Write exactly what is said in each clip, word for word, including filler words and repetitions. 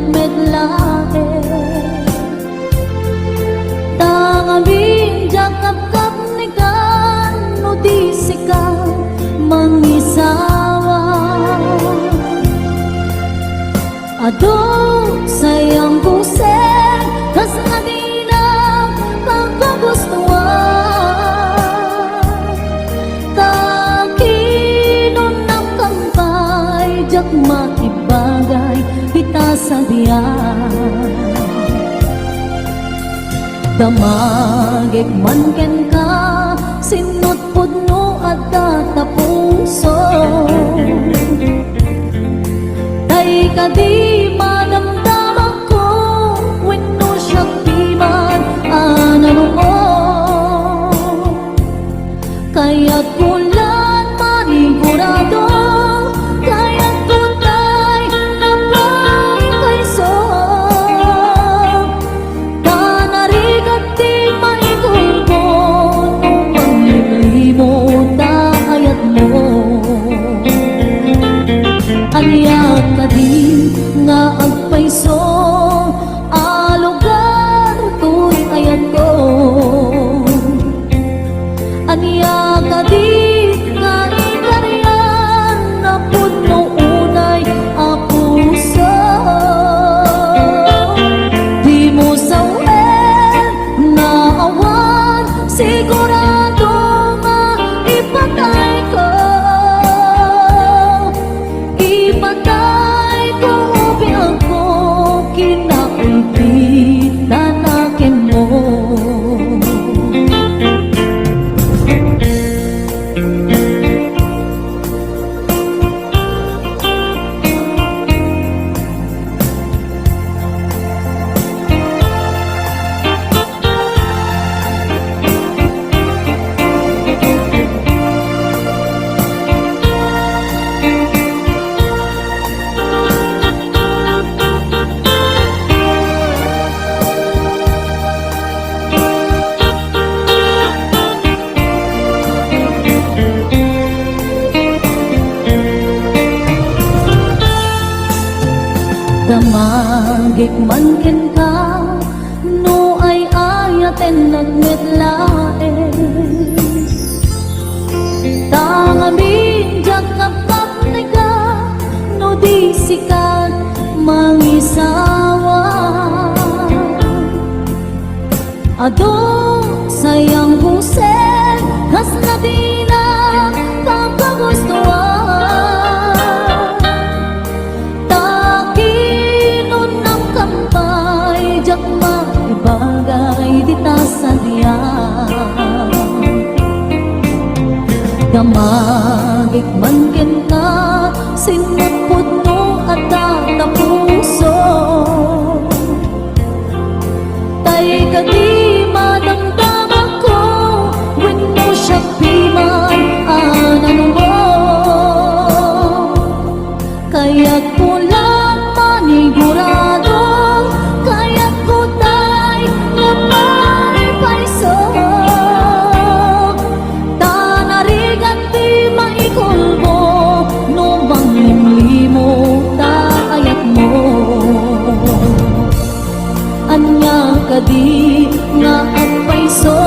met laeng. Ta ngamin diak kapkapnekan no di sika mangisawa. Adu, sayang, busen, kas nadina pagkagustuan. Ta kinunam kampay, diak makibagay ita sadiak. Damagek man kenka, sinutpudno adda ta puso. Tay kadi madamdamako, wenno siak diman a nanumo. Kayatko lan manigurado, kayatko tay napakayso. Ta narigat ti maikulko no manglilimo ta ayatmo. Ania kadi nga agpayso a lugar toy ayatko? Ania kadi nga ikarian a pudno unay a puso? Dimo sawen nga awan sigurado nga ipatayko. Ipatayko, biagko, kinaulpitan a kenmo. Damagek man kenka, no ay-ayatennak met laeng. Ta ngamin diak kapkapneka, no di sika mangisawa. Adu, sayang, busen, kas nadina pagkagustuan. Ta kinunam kampay, diak makibagay dita sadiak. Damagek man kenka, sinupot no adda ta puso. Tay kadi madamdamako, wenno siak diman a nanumo. Kayatko lang manigurado, kayatko tay napaypayso. Ta narigat ti maikulmo no manglimlimo ta ayatmo. Ania kadi nga agpayso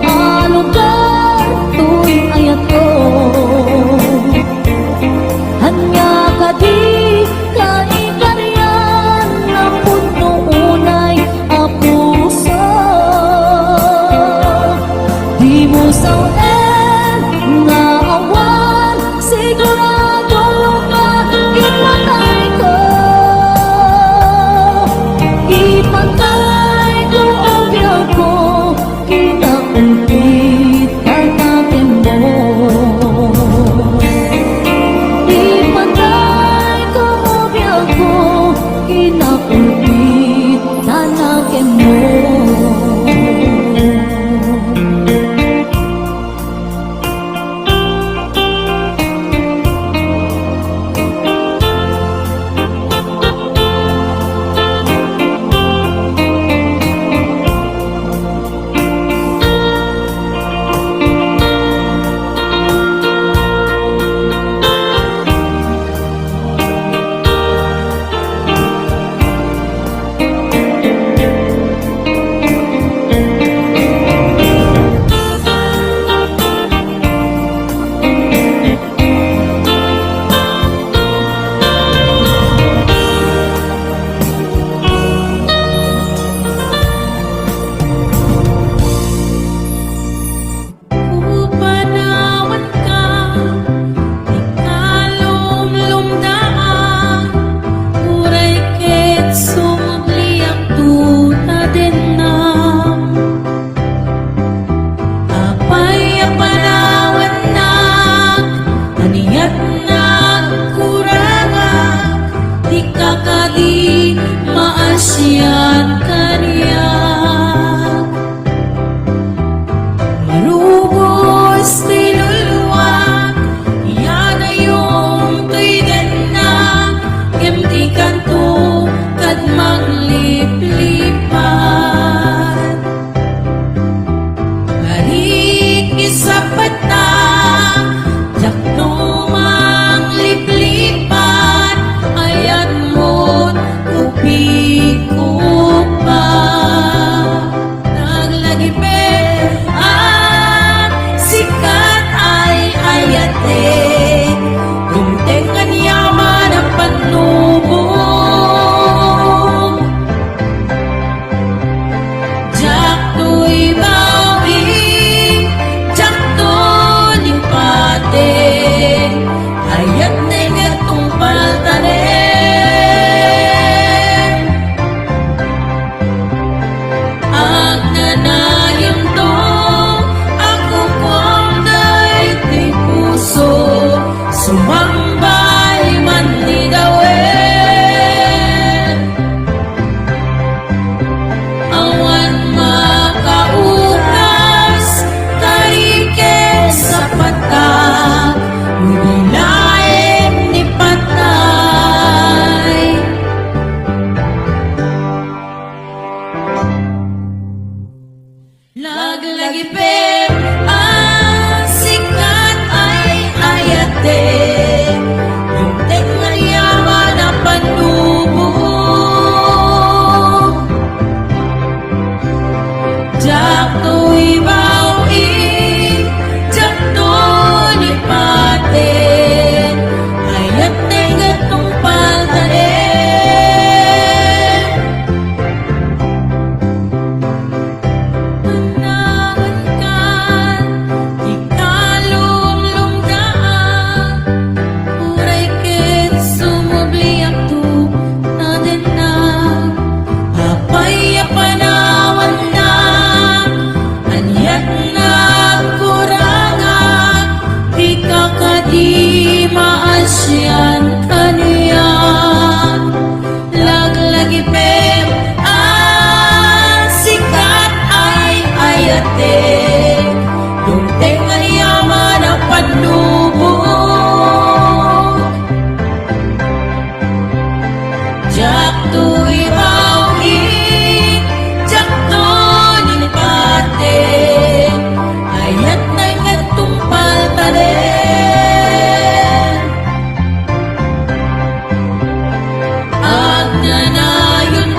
a lugar toy ayatko? Ania kadi kaikarian a pudno unay a puso? Dimo sawen nga awan sigurado nga ipatayko. Ipatayko, o biag sian kaniak. Marubos ti luluak, iyanayong toy dennak, ngem dikanto kad mangliplipat. Balik isapatna, diakto mangliplipat, ayatmo kupikupa. Naglagipem a sikat ay ayatek, dumteng aniaman a pannubong. Diakto ibawi, diakto lipaten, ayat na ingatong paltanen. Agnanayonto a kukuam daytoy puso, sumambay man ni David. Awan makaugas, tariken sa patag, no di laeng ni patay. Laglagipem a sikat ay ayatek, dumteng aniaman a pannubong. Diakto ibawi, diakto lipaten, ayat na ingatong paltanen. Panawankan ti kalumlumdaan, uray ket sumubliakto, nadennak. Apay a panawannak, aniat nagkurangak, dika kadi maasian kaniak. Laglagipem a sikat ay ayatek, dumteng aniaman a pannubong. Diakto ibawi, diakto lipaten, ayat na ingatong paltanen. Agnanayon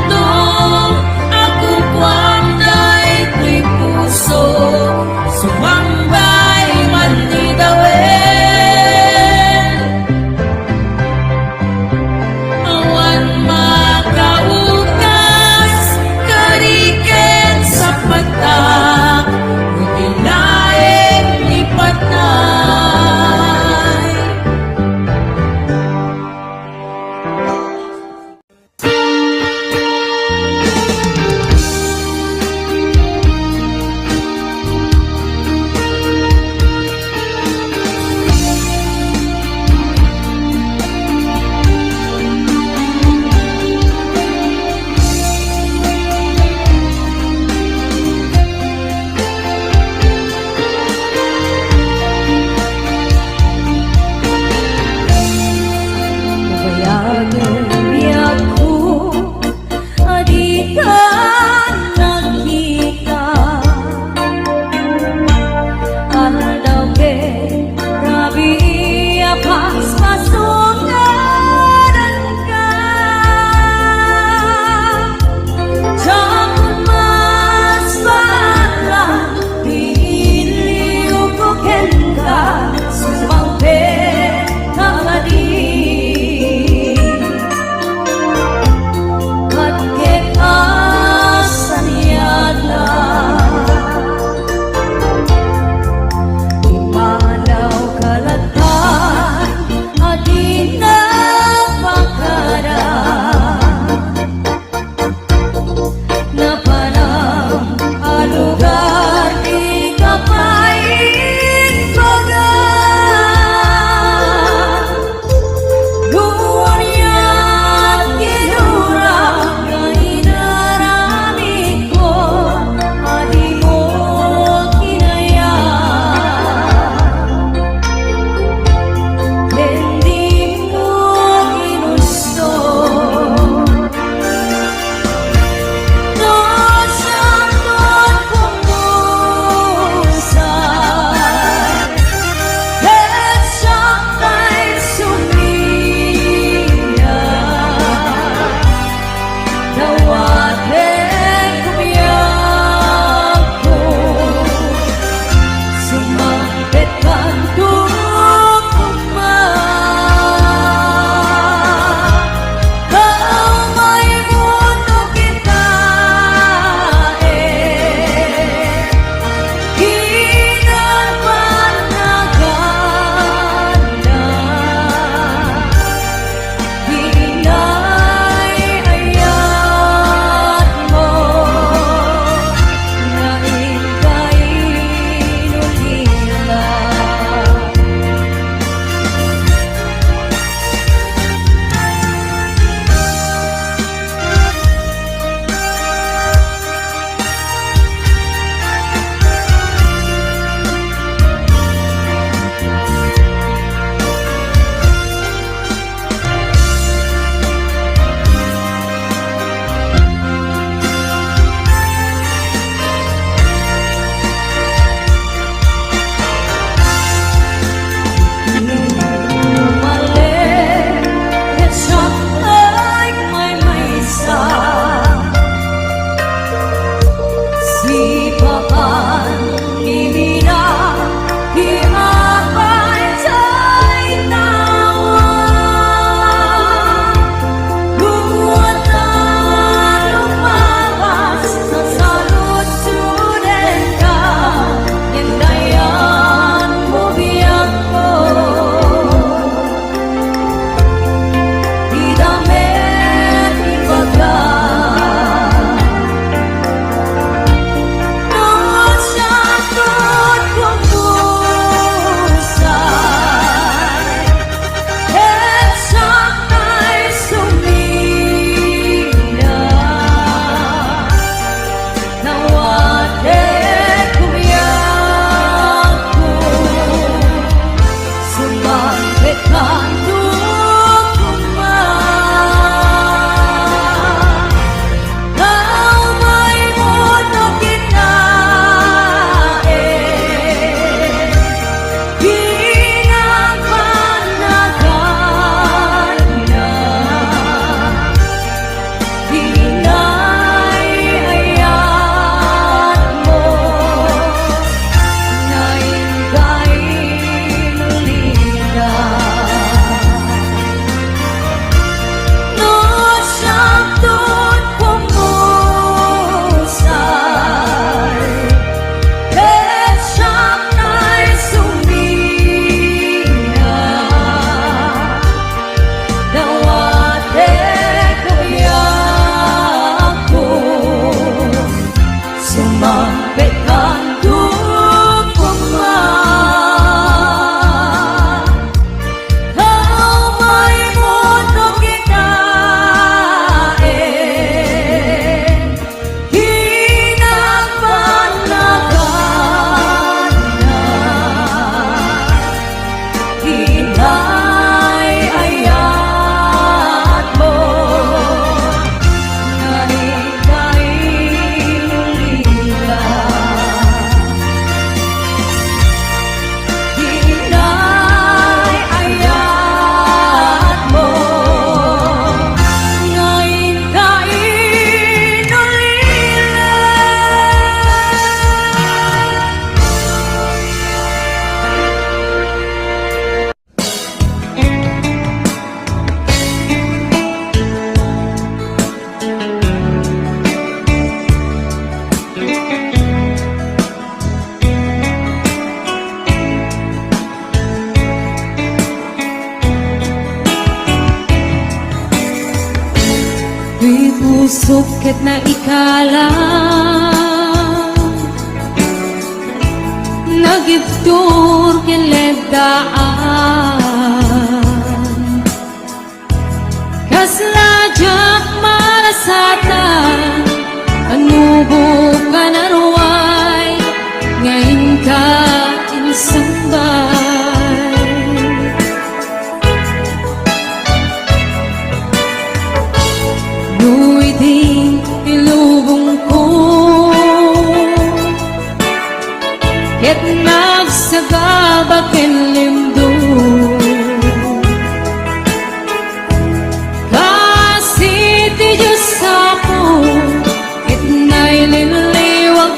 Pusok ket naikala, nagibtur ken leddaan. Kasla diak marasatan, anubok a naruay, nga inka insambay. No idi ti lubongko ket nagsagaba ken limdo, kas iti Dios Apo ket naililiwag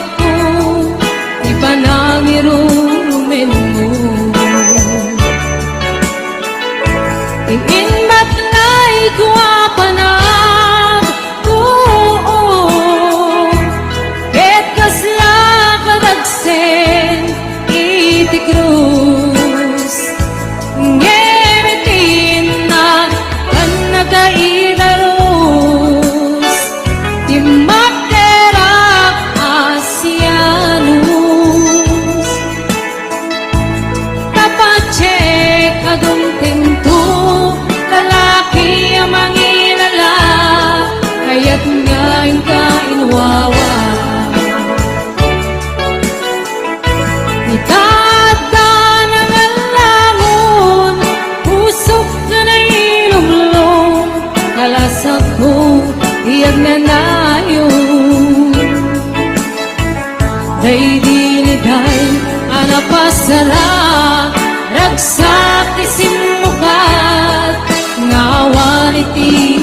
ti panangirurumenmo. Ti imbatlay ko a panagtuo, ket kasla kadagsen iti krus. Ngem iti innak a nakaidarus, ti makderak a sianus. Kapatiyek a dumtengto, lalaki a mangilala, kayat nga inka inwawa. Ita adda nangallangon, pusok nga nailumlom, kalasagko ti agnanayon. Daydi ni Day a napasara, ragsak ti simmukat nga awan iti